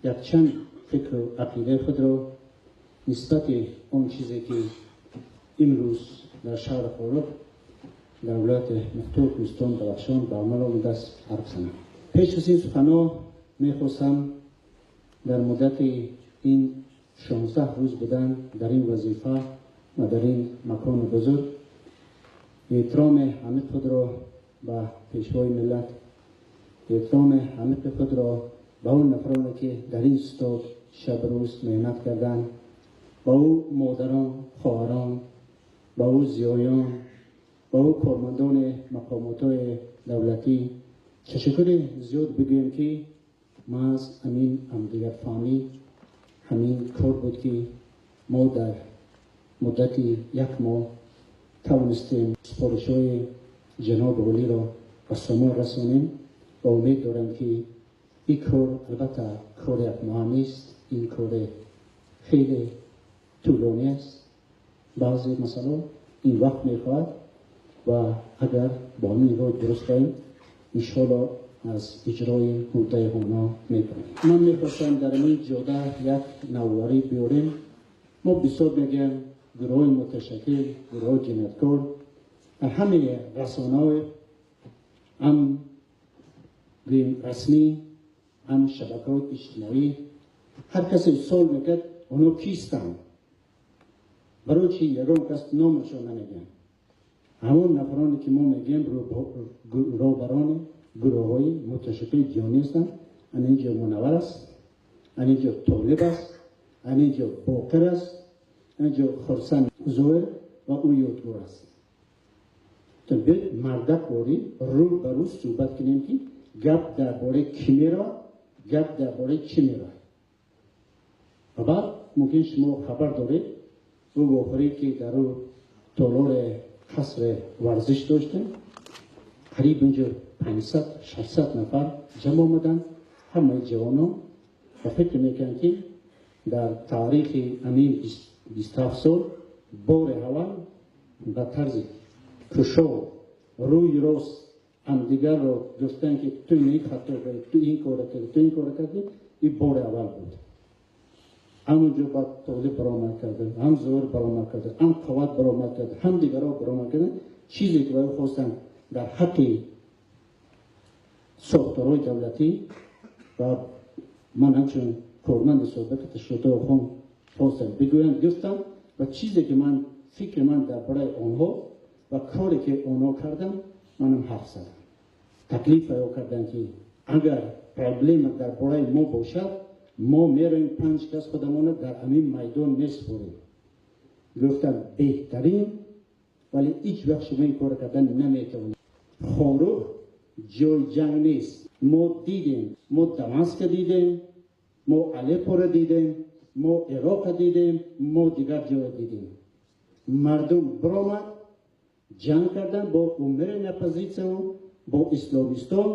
якчанд фикру ақидаи худро нисбати он чизе ки имрӯз дар шаҳри Хоруғ дар вилояти мухтор Кӯҳистон Бадахшон ба амал омадааст ҳарф занам. Пеш аз ин суханҳо мехостам дар муддати ин 16 рӯз будан дар ин вазифа ва дар ин макони бузург эҳтироми амиқ худро ба пешвои миллат, эҳтироми амиқи худро ба он нафароне ки дар ин стод шаб рӯз меҳнат карданд, ба ӯ модарон, хоҳарон, ба ӯ зиёён, ба ӯ кормандони мақомотҳои давлатӣ ташаккури зиёд бигӯем, ки маҳз ҳамин ҳамдигарфаҳмӣ, ҳамин кор буд, ки мо дар муддати як моҳ тавонистем супоришҳои ҷаноби олиро ба самон расонем ва умед дорам, ки ин кор албатта кори якмоҳа нест, ин кори хеле тӯлонӣ аст. Баъзе масъало ин вақт мехоҳад ва агар бо ҳамин роҳ дуруст равем, иншоалло аз иҷрои ҳуддаи онҳо мебарем. Ман мехостам дар ин ҷода як навоварӣ биёрем. Мо бисёр мегӯем гурӯҳҳои муташаккил, гурӯҳҳои ҷинояткор дар ҳамаи расонаҳои ҳам гӯем расмӣ, ҳам шабакаҳои иҷтимоӣ ҳар касе суол мекард, онҳо кистанд? Барои чи ягон кас номашон намегӯянд? Ҳамон нафароне ки мо мегӯем роҳбарони гурӯҳҳои муташаккили ҷиноӣ ҳастанд. Ана ин ҷо Мунаввар аст, ана ин ҷо Толиб аст, ана ин ҷо Боқир аст, ана ин ҷо Хурсанд Зоир ва ӯ Ёдгор аст. То биёед мардакворӣ рӯ ба рӯ суҳбат кунем, ки гап дар бораи кӣ меравад, гап дар бораи чӣ меравад. Ва баъд мумкин шумо хабар доред, ӯ вохӯрӣ ки дар ӯ толори қасри варзиш доштем, қариб инҷо 500-600 нафар ҷамъ омаданд, ҳамаи ҷавонон, ва фикр мекунанд, ки дар таърихи ҳамин 27 сол бори аввал ба тарзи кушод рӯи рост ҳамдигарро гуфтанд, ки ту ин хато кардӣ, ту ин корро кардӣ, ту ин корро кардӣ. Ин бори аввал буд. Ҳамонҷо баъд Толиб баромад кард, ҳам Зоир баромад кард, ҳам Қувват баромад кард, ҳам дигарҳо баромад карданд. Чизе ки бояд хостанд дар ҳаққи сохторҳои давлатӣ ва ман ҳамчун корманди собиқи ташкилоти Охон хостам бигӯям, гуфтам, ва чизе ки ман фикри ман дар бораи онҳо ва коре ки онҳо карданд, манам ҳарф задам. Таклиф ё карданд, ки агар проблема дар бораи мо бошад, мо меравем, 5 кас худамонро дар ҳамин майдон месупорем. Гуфтам беҳтарин, вале ҳеҷ вақт шумо ин корро кардан наметавонед. Хоруғ ҷои ҷанг нест. Мо дидем, мо Дамаска дидем, мо Алеппоро дидем, мо Ироқро дидем, мо дигар ҷоро дидем. Мардум биромад, ҷанг кардан бо умеренная оппозитсияву бо исломистон.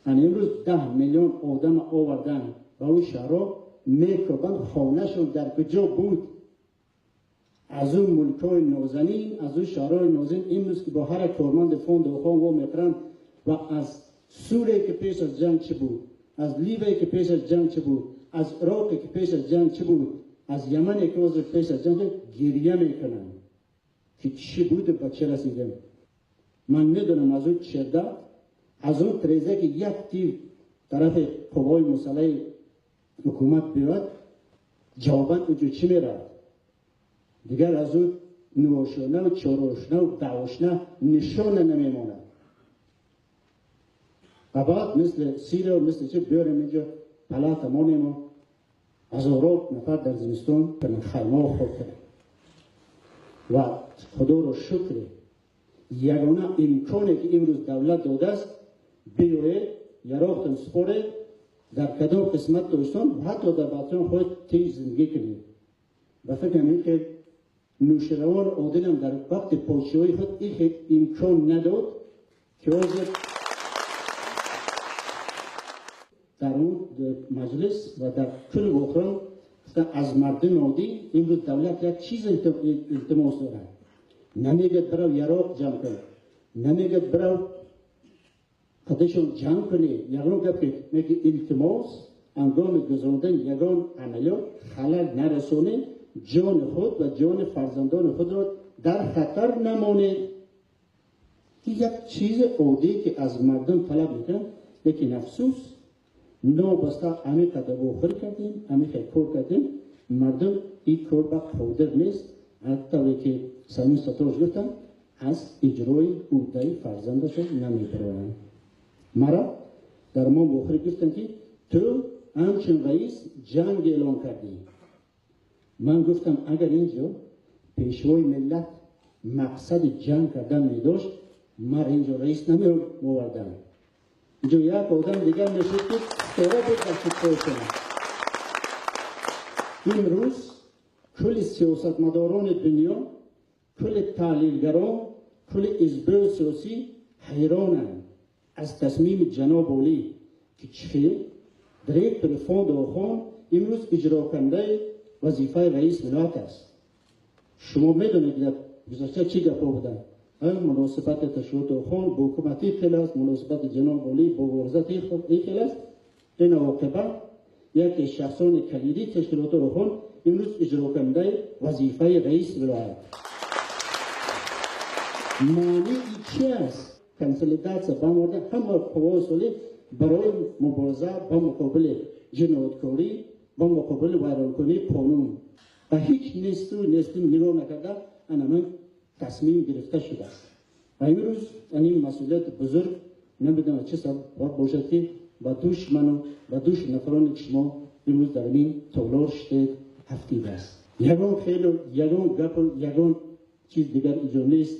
Ана имрӯз 10 миллион одам овардан ба ӯ шаҳрҳо, мекобанд хонашон дар куҷо буд. Аз ӯ мулкҳои нозанин, аз ӯ шаҳрҳои нозанин имрӯз ки бо ҳар як корманди фонди Охон во мехӯранд ва аз Сурие ки пеш аз ҷанг чӣ буд, аз Ливие ки пеш аз ҷанг чӣ буд, аз Ироқе ки пеш аз ҷанг чӣ буд, аз Ямане ки ҳозир пеш аз ҷанг гиря мекунанд, ки чӣ буд ба чӣ расидем. Ман медонам аз ӯ черда, аз он трезе ки як тир тарафи қувваҳои мусаллаҳи ҳукумат биёяд, ҷавобан уҷо чӣ меравад? Дигар аз ӯ нуошонаву чорошнаву даъвошна нишона намемонад. Ва баъд мисли Сирия, мисли чӣ биёрем инҷо палата монему ҳазорон нафар дар зимистон хаймаҳо хоб кунем. Ва худоро шукре, ягона имконе ки имрӯз давлат додааст, биёед яроқтон супоред, дар кадом қисмат Тоҷикистон, ҳатто дар Бадахшон хоҳед тинҷ зиндагӣ кунед. Ба фикрам ин хел Нӯширавон Одилам дар вақти подшоҳии худ ин хел имкон надод, ки ҳозир дар он маҷлис ва дар кулли вохӯрон аз мардуми оддӣ имрӯз давлат як чиз илтимос дорад. Намегӯяд бирав яроқ ҷамъ кун, намегӯяд бирав қадашон ҷамъ кунӣ, ягон гап мегӯяд илтимос ҳангоми гузарондани ягон амалиёт халал нарасонед, ҷони худ ва ҷони фарзандони худро дар хатар намонед. Як чизи оддие ки аз мардум талаб мекунанд, лекин афсӯс, нобаста ҳамин қадар вохӯрӣ кардем, ҳамин қадар кор кардем, мардум ин кор ба қодир нест. Ҳатто ки Самин Сатторович гуфтанд, аз иҷрои ӯҳдаи фарзандашон намебароянд. Мара дар мо вохӯрӣ гуфтанд, ки ту ҳамчун раис ҷанг эълон кардӣ. Ман гуфтам, агар инҷо пешвои миллат мақсади ҷанг кардан медошт, мара инҷо раис намеовардам. Инҷо як одам дигар мешуд, ки тора буд дар чипҳояшон. Имрӯз кулли сиёсатмадорони дунё, кулли таҳлилгарон, кулли ҳизбҳои сиёсӣ ҳайронанд аз тасмими ҷаноб олӣ, ки чӣ директори фонди Охон имрӯз иҷрокунандаи вазифаи раис вилоят аст. Шумо медонед, ки дар гузашта чӣ гапҳо буданд? Муносибати ташкилоти Охон бо ҳукумати хел аст, муносибати ҷаноб олӣ бо вазорати хел аст. Ин оқибат яке шахсони калидии ташкилоти Охон имрӯз иҷрокунандаи вазифаи раис вилоят. Маънии чӣ аст? Консолидатсия ба мавриди ҳама қувваи солим барои мубориза ба муқобили ҷинояткорӣ, ба муқобили вайронкунии қонун ва ҳеҷ несту несту нигоҳ накарда ана тасмим гирифта шудааст. Ва имрӯз ин масъулияти бузург намедонам чӣ сабаб бошад, ки ба дӯш ману ба дӯши нафароне ки шумо имрӯз дар ин толор шудед ҳафтидааст. Ягон хелу ягон гапу ягон чиз дигар иҷо нест.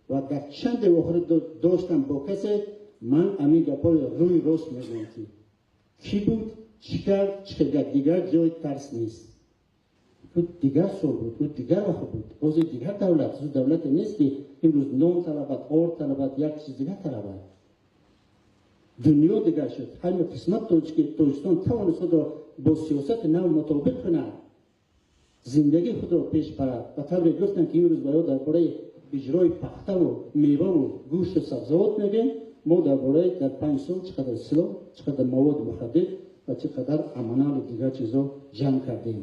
Ва дар чанде вохӯрӣ доштам бо касе, ман ҳамин гапҳои рӯи рост мегӯям, ки кӣ буд, чӣ кард, чӣ кард, дигар ҷои тарс нест. Ӯ дигар сол буд, ӯ дигар вақт буд, ҳозир дигар давлат, ӯ давлате нест, ки имрӯз нон талабад, орд талабад, як чиз дигар талабад. Дунё дигар шуд. Ҳама қисмат Тоҷикистон тавонист худро бо сиёсати нав мутобиқ кунад, зиндагии худро пеш барад. Ба тавре гуфтам, ки имрӯз ба ё дар бораи иҷрои пахтаву меваву гӯшту сабзавот мегӯем, мо дар бораи дар 5 сол чӣ қадар силоҳ, чӣ қадар маводи мухаддир ва чӣ қадар аманалу дигар чизо ҷамъ кардем.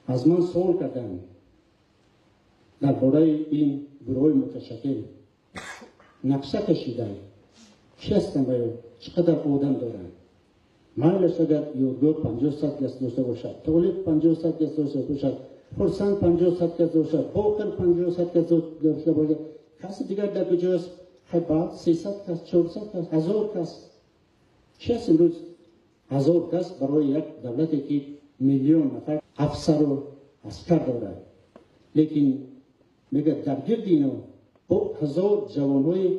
Аз ман суол карданд дар бораи ин гурӯҳҳои муташаккил, нақша кашиданд, кӣ ҳастанд ва ё чӣ қадар одам доранд. Майлаш агар Ёдгор 50-100 кас дошта бошад, Толиб 50-100 кас дошта бошад, Хурсанд 50-100 кас дошта, Боқир 50-100 кас дошта бошад, каси дигар дар куҷост? Баъд 300 кас, 400 кас, 1000 кас. Чӣ аст имрӯз 1000 кас барои як давлате, ки миллион нафар афсару аскар дорад? Лекин мегӯяд, дар гирди ино бо 1000 ҷавонҳои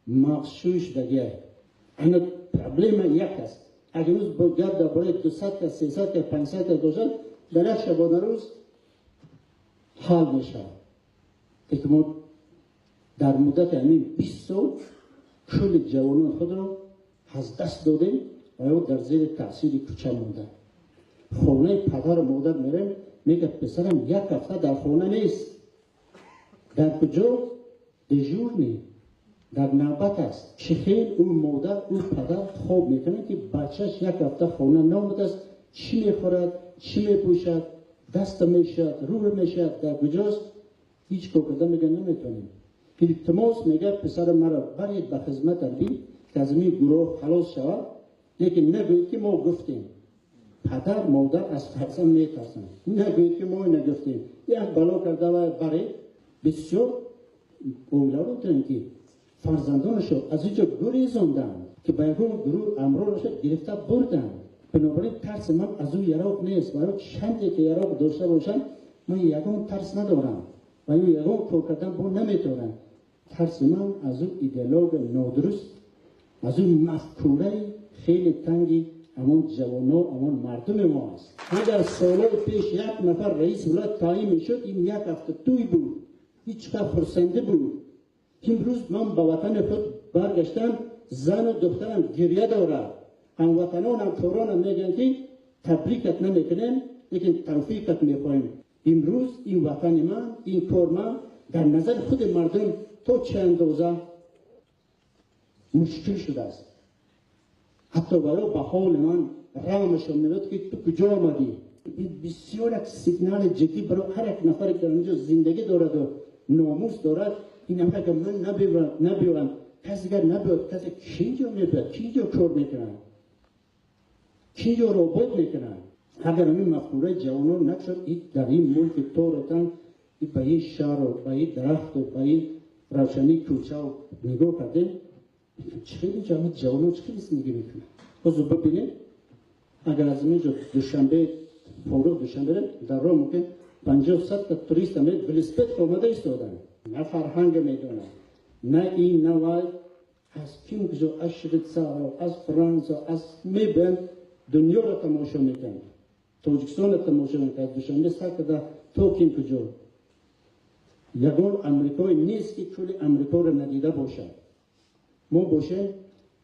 мағзшӯй шудагия. Ана проблема як аст. Агар имрӯз гап дар бораи 200 кас, 300 кас, 500 кас бошад, дар як шабонарӯз ҳал мешавад. Лекин мо дар муддати ҳамин 20 сол кулли ҷавонони худро аз даст додем ва ё дар зери таъсири кӯча монданд. Хонаи падару модар мерем, мегӯяд, писарам як ҳафта дар хона нест. Дар куҷо? Дежурный, дар навбат аст. Чӣ хел ӯ модар, ӯ падар хоб мекунад, ки бачааш як ҳафта хона наомадааст, чӣ мехӯрад, чӣ мепӯшад, даста мешавад, рӯ мешавад, дар куҷост? Ҳеҷ кор карда мегӯяд наметавонем. Илтимос, мегӯяд, писари маро баред ба хизмат ҳарбӣ, ки аз ин гурӯҳ халос шавад, лекин нагӯед, ки мо гуфтем. Падар модар аз фарзанд метарсанд. Нагӯед, ки мо нагуфтем. Як бало карда ва баред. Бисёр оиларо дорем, ки фарзандонашро аз инҷо гурезонданд, ки ба ягон гурӯҳ амрорашро гирифта бурданд. Бинобар ин тарси ман аз ӯ яроқ нест. Ва ё чанде ки яроқ дошта бошанд, ман ягон тарс надорам ва ё ягон кор кардан бо наметавонам. Тарси ман аз ӯ идеология нодуруст, аз ӯ мафкураи хеле танги ҳамон ҷавоно, ҳамон мардуми мо аст. Агар солҳои пеш як нафар раиси вилоят таъин мешуд, ин як ҳафта тӯй буд, ҳеҷ қадр хурсандӣ буд. Имрӯз ман ба ватани худ баргаштам, зану духтарам гирья дорад. Ҳамватанонам, коронам мегӯянд, ки табрикат намекунем, лекин тавфиқат мехоҳем. Имрӯз ин ватани ман, ин кор ман дар назари худи мардум то чӣ андоза мушкил шудааст. Ҳатто баро ба ҳоли ман рамашон меояд, ки ту куҷо омадӣ. Ин бисёр як сигнали ҷиддӣ барои ҳар як нафаре, ки дар инҷо зиндагӣ дорад ва номус дорад. Ин агар ман набиёрам, касе дигар набиёд, касе ки инҷо мебиёд, ки инҷо кор мекунад, ки инҷо робот мекунад. Агар ҳамин мафкураи ҷавонон нашуд, дар ин мулки тору танг, ба ин шаҳру ба ин дарахту ба ин равшании кӯчау нигоҳ кардем, чӣ хеле ҷамъи ҷавонон чӣ хеле зиндагӣ мекунанд. Ҳозир бибинед, агар аз инҷо Душанбе, Форуғ Душанбе, дар роҳ мумкин 50-100 та турист ҳам велосипед омада истоданд. На фарҳанг медонанд, на ин, на вай, аз ким куҷо, аз Швейтсария, аз Франса, аз мебиёнд, дунёро тамошо мекунанд, Тоҷикистонро тамошо мекунанд, аз Душанбе сар карда то ким куҷо. Ягон амрикое нест, ки кули Амрикоро надида бошад. Мо бошем,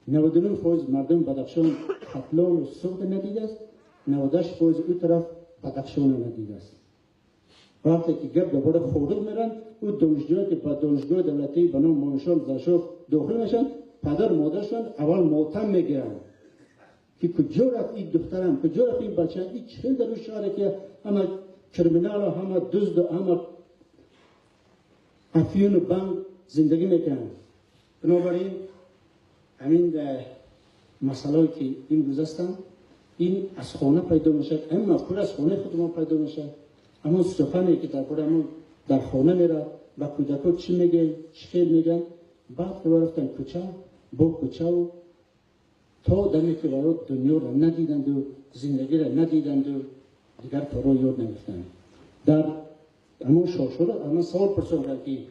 99% мардум Бадахшон, Хатлону Суғд надидааст, 98% ӯ тараф Бадахшонро надидааст. Вақте ки гап дар бораи Хоруғ меранд, ӯ донишҷӯе, ки ба донишгоҳи давлатии ба номи Монишон Заршоф дохил мешаванд, падару модарашон аввал мотам мегиранд, ки куҷо рафт ин духтарам, куҷо рафт ин бача, ин чӣ хел дар ӯ шаҳре, ки ҳама криминалу ҳама дузду ҳама афюну банг зиндагӣ мекунанд. Бинобар ин ҳамин масъалое, ки имрӯз ҳастанд, ин аз хона пайдо мешавад, ҳамин мафкура аз хонаи худ мо пайдо мешавад. Ҳамон сухане, ки дар бораи ҳамон дар хона меравад, ба кӯдакҳо чӣ мегӯянд, чӣ хел мегӯянд, баъд ки рафтан кӯча бо кӯчаву то даме ки ваё дунёро надиданду зиндагиро надиданду дигар корро ёд нагирифтанд. Дар ҳамон шошуро ҳамон савол пурсон кард, ки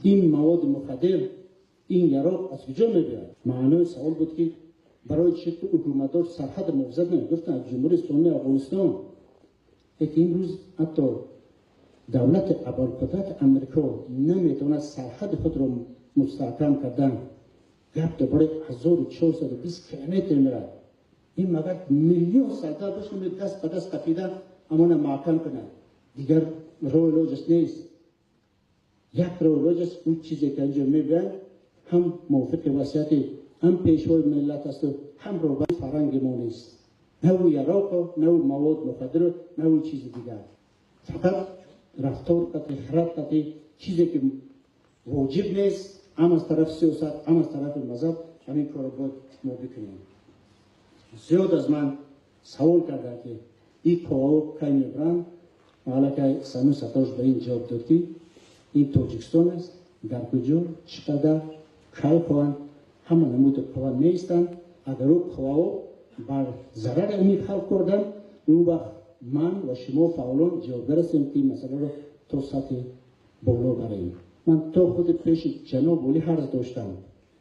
ин маводи мухаддир, ин яроқ аз куҷо мебиёяд? Маънои савол буд, ки барои чӣ ту ҳукуматдор сарҳад муҳофизат намекунӣ? Гуфтанд, аз Ҷумҳурии Исломии Афғонистон. Лекин имрӯз ҳатто давлати абарқудрати Амрико наметавонад сарҳади худро мустаҳкам кардан. Гап дар бораи 1420 километр меравад. Ин магар миллион сардар бошад, даст ба даст қапида ҳамона маҳкам кунад. Дигар роҳ илоҷаш нест. Як роҳ илоҷ аст, ӯ чизе ки инҷо мебиёяд, ҳам мувофиқи васияти ҳам пешвои миллат асту ҳам роҳбари фарҳанги мо нест. На ӯ яроқо, на ӯ мавод мухаддиро, на ӯ чизи дигар. Фақат рафтор қати, хирад қати, чизе ки воҷиб нест, ҳам аз тарафи сиёсат, ҳам аз тарафи мазҳаб, ҳамин корро бояд мо бикунем. Зиёд аз ман савол карданд, ки ин корҳо кай мебаранд. Аллакай Самир Саттош ба ин ҷавоб дод, ки ин Тоҷикистон аст, дар куҷо, чӣ қадар, кай хоҳанд, ҳама намуди қувва меистанд. Агар ӯ қувваҳо бар зарари ҳамин халқ карданд, он вақт ман ва шумо фаъолон ҷавобгар ҳастем, ки ин масъаларо то сатҳи боло барем. Ман то худи пеши ҷаноб Олӣ ҳарз доштам.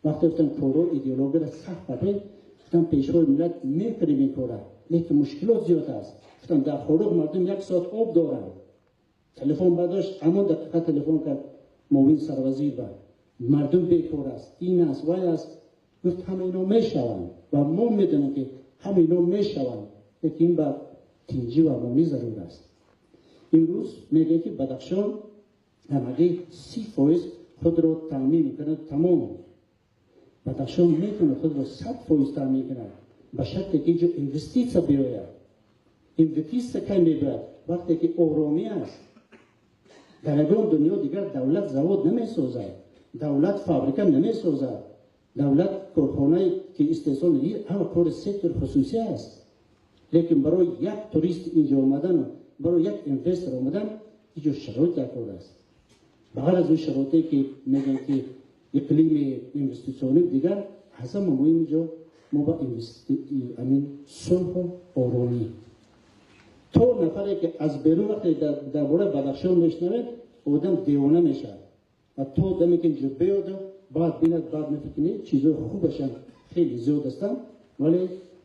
Вақте гуфтам корҳои идеологияро сахт қабел, гуфтам пешвои миллат мекунем ин корро, лекин мушкилот зиёд аст. Гуфтам дар Хоруғ мардум як соат об доранд. Телефон бардошт, ҳамон дақиқа телефон кард муовини сарвазир, ба мардум бекор аст, ин аст, вай аст. Гуфт ҳама ино мешаванд ва мо медонем, ки ҳама ино мешаванд, лекин ин ба тинҷӣ ва амонӣ зарур аст. Имрӯз мегӯяд, ки Бадахшон ҳамагӣ 30% худро таъмин мекунад. Тамом, Бадахшон метавонад худро 100% таъмин кунад, ба шарте ки инҷо инвеститсия биёяд. Инвеститсия кай мебиёяд? Вақте ки оромӣ аст. Дар ягон дунё дигар давлат завод намесозад, давлат фабрика намесозад, давлат корхонае ки истеҳсол, ҳама кори сектор хусусӣ аст. Лекин барои як турист инҷо омадану барои як инвестор омадан инҷо шароит дар кор аст. Ба ғайр аз он шароите, ки мегӯянд, ки иқлими инвеститсионӣ, дигар аз ҳама муҳим инҷо мо ба амин сулҳу оромӣ. То нафаре, ки аз берун вақте дар бораи Бадахшон мешунавед, одам девона мешавад ва то даме ки инҷо биёду баъд бинад, баъд мефикр, чизҳои хубашам хеле зиёд ҳастанд, вале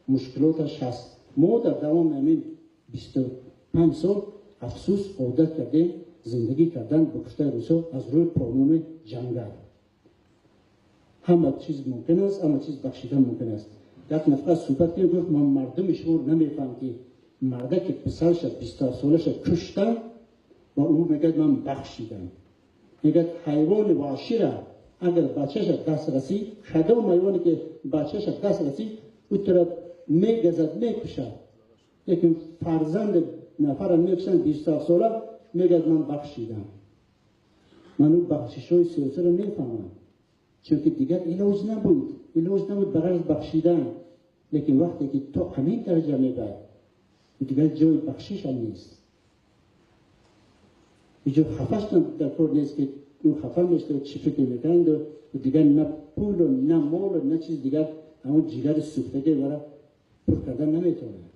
мушкилоташ ҳаст. Мо дар давоми ҳамин 25 сол, афсӯс, одат кардем зиндагӣ кардан ба гуфтаи русо аз рӯи қонуни ҷангал. Ҳама чиз мумкин аст, ҳама чиз бахшидан мумкин аст. Як нафар суҳбат кардем, гуфт: ман мардуми шуморо намефаҳмам, ки марда ки писарша 27 солаша куштан ва ӯ мегӯяд ман бахшидам. Мегӯяд ҳайвони ваҳшира агар бачаша даст расид, кадом ҳайвоне ки бачаша даст расид, ӯ тура мегазад, мекушад, лекин фарзанд нафара мекушанд 27 сола, мегӯяд ман бахшидам. Ман ӯ бахшишҳои сиёсиро мефаҳмам, чунки дигар илоҷ набуд, илоҷ набуд ба ғайр аз бахшидан. Лекин вақте ки то ҳамин дараҷа мебарад, дигар ҷои бахшишам нест. Иҷо хафаш дар кор нест, ки ӯ хафа мешавад, чӣ фикр мекунанд. Дигар на пулу, на молу, на чиз дигар ҳамон ҷигари сӯхтагӣ вара пур кардан наметавонад.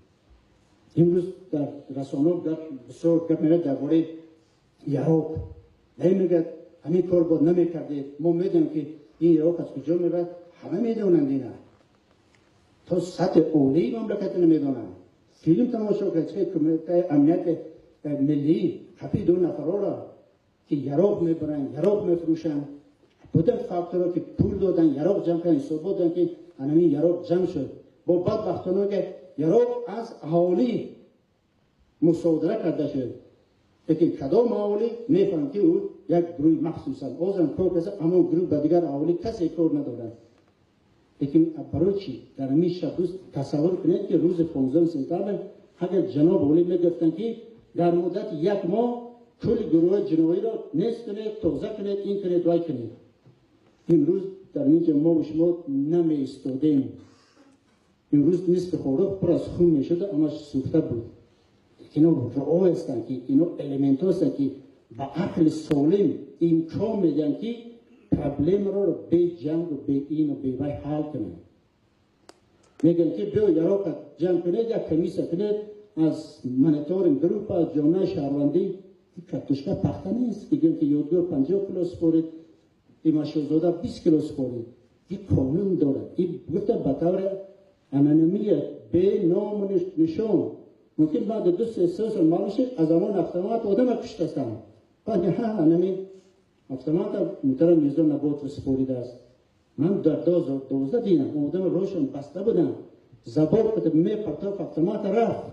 Имрӯз дар расонаҳо бисёр гап меравад дар бораи яроқ. Дай мегӯяд, ҳамин кор бояд намекардед. Мо медонем, ки ин яроқ аз куҷо меравад, ҳама медонанд. Ина то сатҳи олии мамлакатро намедонанд. Филм тамошо кард, чӣ кумитаи амнияти миллӣ қапи ду нафарора, ки яроқ мебаранд, яроқ мефурӯшанд. Будан факторо, ки пул додан, яроқ ҷамъ кардан, ҳисоб доданд, ки анамин яроқ ҷамъ шуд. Бо бадбахтона ки яроқ аз аҳолӣ мусодира карда шуд, лекин кадом аҳолӣ мефаҳмам, ки ӯ як гурӯҳи махсусан озам кор каса, ҳамон гурӯҳ ба дигар аҳолӣ касе кор надорад. Лекин барои чӣ дар ҳамин шаб рӯз? Тасаввур кунед, ки рӯзи 15 сентябр агар ҷаноб олӣ мегуфтанд, ки дар муддати як моҳ кулли гурӯҳҳои ҷиноиро нест кунед, тоза кунед, ин кунед, вай кунед, имрӯз дар инҷа мо шумо намеистодем. Имрӯз нисфи Хоруғ пур аз хун мешуд, ҳамаш сӯхта буд. Ино роҳ ҳастанд, ки ино элементҳо ҳастанд, ки ба ақли солим имкон медиҳанд, ки проблемаро бе ҷангу бе ину бе вай ҳал кунанд. Мегӯянд, ки биё яроқа ҷамъ кунед, як комиссия кунед аз мониторинг группа, аз ҷомеаи шаҳрвандӣ. Картошка пахта нест, ки гӯем, ки Ёдгор 50 кило супорид, Имашозода 20 кило супорид. И қонун дорад. И гуфта ба таври анонимия, бе ному нишон. Мумкин баъди 2-3 сол маълум шуд, аз ҳамон автомат одама куштастанд. Баъд ҳа, анами автомата муҳтарам Мирзо Наботов супоридааст. Ман дар 2012 дидам, одама роҳшон баста буданд, забор када мепартофт, автомата рафт.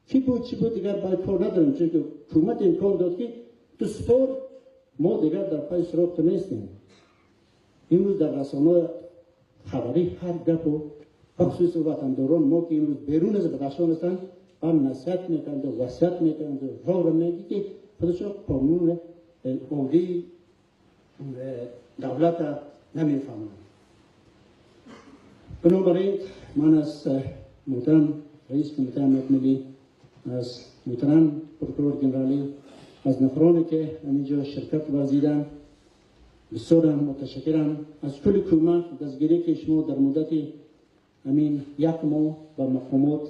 Ки буд, чӣ буд, дигар баъд кор надорем, чунки ҳукумат имкон дод, ки ту супор, мо дигар дар пайи суроғ ту нестем. Имрӯз дар расонаҳои хабарӣ ҳар гапу, бахусус ватандорон мо, ки имрӯз берун аз Бадахшон ҳастанд, ҳам насиҳат мекунанд, васият мекунанд, роҳро мегӯ, ки худашон қонуни олии давлата намефаҳманд. Бинобар ин ман аз муҳтарам раис кумитаи амнияти миллӣ, аз муҳтарам прокурор генералӣ, аз нафароне, ки ҳаминҷо ширкат варзиданд, бисёрам муташаккирам. Аз кулли кӯмак, дастгирӣ, ки шумо дар муддати ҳамин як моҳ ба мақомот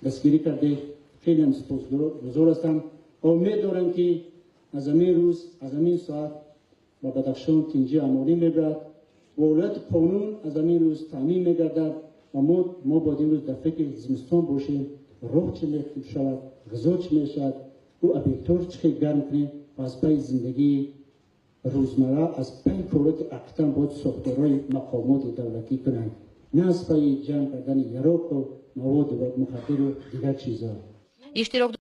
дастгирӣ кардед, хелеам сипосгузор ҳастам. Умед дорам, ки аз ҳамин рӯз, аз ҳамин соат ба Бадахшон тинҷӣ, амонӣ мебарад, волояти қонун аз ҳамин рӯз таъмин мегардад ва мо бояд имрӯз дар фикри зимистон бошем: роҳ чӣ мешавад, ғизо чӣ мешавад, ӯ объектҳоро чӣ хел гарм кунем ва аз пайи зиндагии рӯзмарра, аз пайи коре, ки ҳақиқатан бояд сохторҳои мақомоти давлатӣ кунанд, на аз пайи ҷамъ кардани яроқу маводи мухаддиру дигар чизҳо. Иштирок.